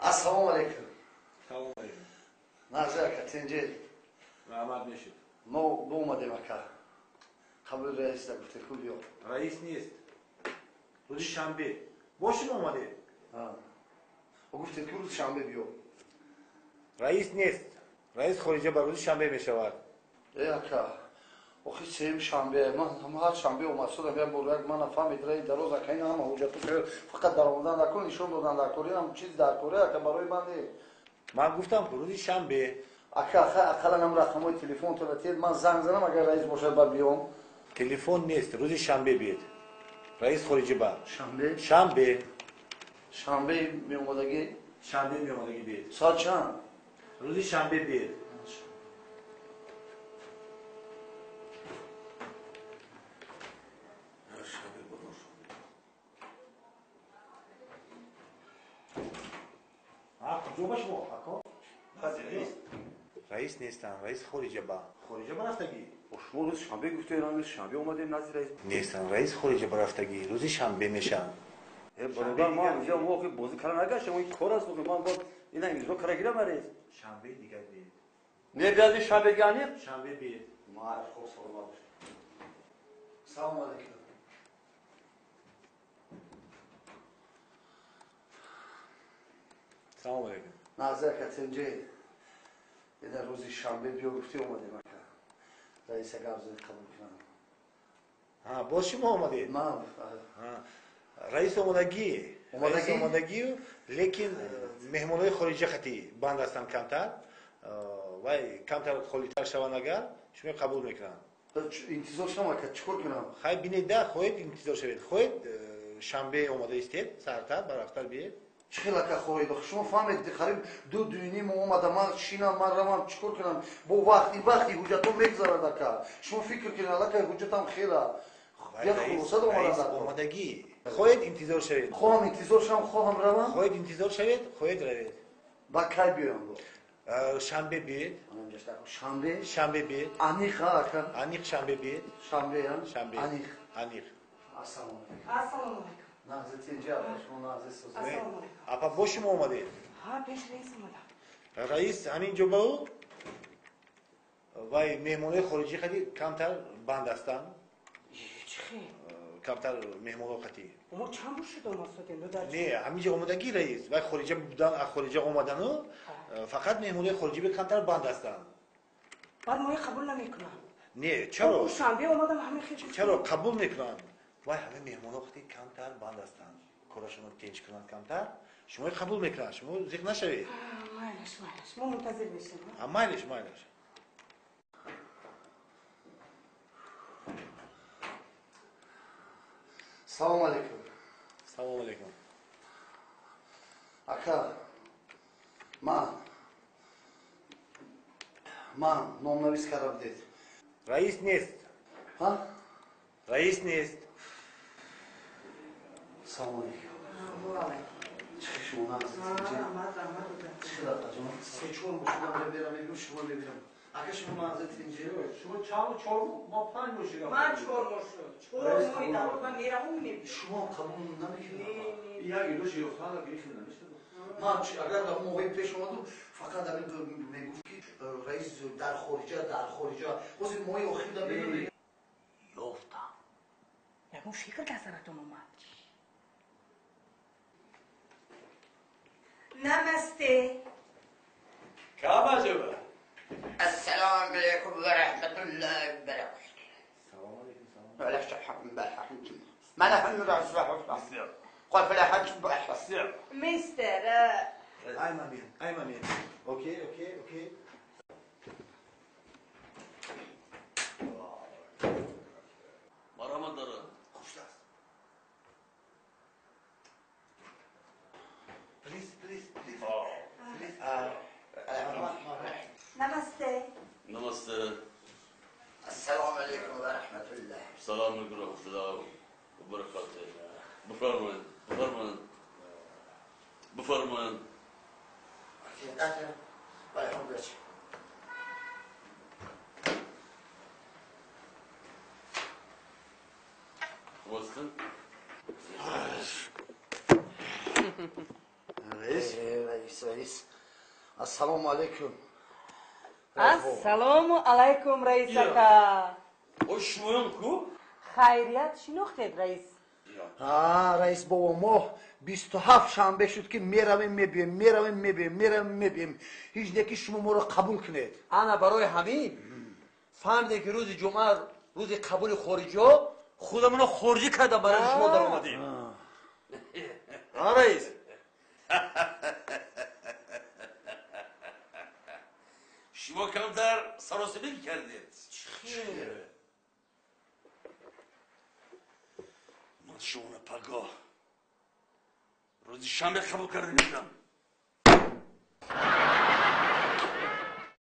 Ассалому алайкум. Салом алайкум. Назир ака, тинҷӣ? Раҳмат мешид. Мо омадем ака. Қабули раиса гуфте ку биё. Раис нест. Рӯзи шанбе. Бо шумо омадед? Гуфтед ки рӯзи шанбе биё. Раис нест. Раис хориҷа ба рӯзи шанбе мешавад. Э ака, охи сеюм шанбе. Ман ҳар шанбе омад шудам як бор як ман нафаҳмид раи дароз ака ин ҳама ҳуҷҷату фақат даромадан дар кор нишон додан дар кор инам чиз дар кор ака барои ман не. Ман гуфтам ки рӯзи шанбе. Ака, ақаллан ҳам рақамҳои телефонтонро тед, ман занг занам, агар раис бошад ба биём. Телефон нест, рӯзи шанбе биед. Раис хориҷи ба. Шанбе? Шанбе. Шанбе меомадагӣ? Шанбе меомадагӣ биед. Соат чанд? Рӯзи шанбе биед. Куҷо ба шумо, ако? Раис нестам, раис хориҷа ба. Хориҷа ба рафтагӣ? Шумо рӯзи шанбе гуфтед, рӯзи шанбе омадем назди раис. Нестам, раис хориҷа ба рафтагӣ, рӯзи шанбе мешавам. Бародар, ман инҷа мо охи бозӣ кара нагаштем, ин кор аст, ман бояд ина имзо кара гирам раис. Шанбе дигар биед. Не биёди шанбе ганиқ? Шанбе биед. Ма хуб, саломат бошед. Салому алайкум. Салому алайкум. Назир ака, тинҷӣ? Ина рӯзи шанбе биё гуфтӣ омадем ака. Раиса гап зани қабул кунам. Боз шумо омадед? Ман. Раис омадагӣ. Раис омадагӣ, лекин меҳмонҳои хориҷа хати банд ҳастанд камтар. Вай камтар холитар шаванд агар, шумо қабул мекунанд. Интизор шавам ака, чӣ кор кунам? Хай бинед да, хоҳед интизор шавед. Хоҳед шанбе омода истед, саҳартар, барвақттар биед. Чӣ хел ака хоҳед? Шумо фаҳмед, қариб ду дуюним омада, ман шинам, ман равам, чӣ кор кунам? Бо вақт, ин вақти ҳуҷҷатҳо мегузарад ака. Шумо фикр кунед, аллакай ҳуҷҷатам хела. Як хулоса омадам. Омадагӣ. Хоҳед интизор шавед. Хоҳам интизор шавам, хоҳам равам. Хоҳед интизор шавед, хоҳед равед. Ба кай биёям бо? Шанбе биед. Шанбе? Шанбе биед. Аниқ ака? Аниқ шанбе биед. Шанбе, а? Шанбе. Аниқ. Аниқ. Ассалому алайкум. Ассалому алайкум. Нағзи тинҷӣ апа, шумо нағзи созед. Ассалому алайкум. Апа, бо шумо омадед? Ҳа, пеш раис омадам. Раис ҳамин ҷо ба ӯ? Вай меҳмонҳои хориҷӣ хати камтар банд ҳастанд. Чӣ хел? Камтар меҳмонҳо хати. Мо чанд бор шуд омад содем? Не, ҳамин ҷо омадагӣ раис. Вай хориҷа будан, аз хориҷа омадану фақат меҳмонҳои хориҷӣ камтар банд ҳастанд. Баъд моя қабул намекунанд. Не, чаро? Шанбе омадам ҳамин хел. Чаро қабул мекунанд? Вай ҳама меҳмонҳо хати камтар банд ҳастанд. Корашонро тинч кунанд камтар. Шумо қабул мекунанд, шумо зиқ нашавед. Майлаш, майлаш. Мо мунтазир мешем. Майлаш, майлаш. Салому алайкум. Салому алайкум. Ака, ман номнавис карда будед. Раис нест. Ҳа? Раис нест. Салому алайкум. Чӣ шумо нағзи тинҷӣ? Чӣ хел апаҷон? Се чор моҳ шудам меберам, мебинам, шумо мебинам. Ака шумо нағзи тинҷӣ? Шумо чанд чор моҳ? Мо панҷ моҳ шудам. Ман чор моҳ шуд. Чор моҳи дароз ман меравам мебинам. Шумо қабул намекунед? Як илош ёфтан гирифтем намешавад. Ман агар дар моҳои пеш омадум, фақат ҳамин мегуфт ки раис дар хориҷа, дар хориҷа. Ҳозир моҳи охир дар мебинам. Ёфтам. Ягон фикр дар саратон омад. Намасте. Каба ҷаба. Ассалому алайкум ва раҳматуллоҳи ва баракатуҳ. Салому алайкум, салом. Мистер. I'm Amir. I'm Amir. Okay, okay, okay. Марҳамат дара. Хуш аст. Please, please, please. Please. Намасте. Намасте. Ассалому алайкум ва раҳматуллоҳ. Салому алайкум ва раҳматуллоҳи ва баракатуҳ. Бифармоед, бифармоед. Бифармоед. Хуб ҳастед? Раис? Раис, раис. Ассалому алайкум. Ассалому алайкум, раис ака. О, шумоён ку? Хайрият, шинохтед, раис? Раис бобо, мо 27 шанбе шуд, ки меравем, мебием, меравем, мебием, меравем, мебием. Ҳеҷ не ки шумо моро қабул кунед. Ана барои ҳамин фаҳмидем, ки рӯзи ҷумъа рӯзи қабули хориҷиҳо, худамонро хориҷӣ кардам, барои шумо даромадем. А, раис? Шумо камтар саросимӣ кардед. Ман шуморо пагоҳ рӯзи шанбе қабул карда мекунам.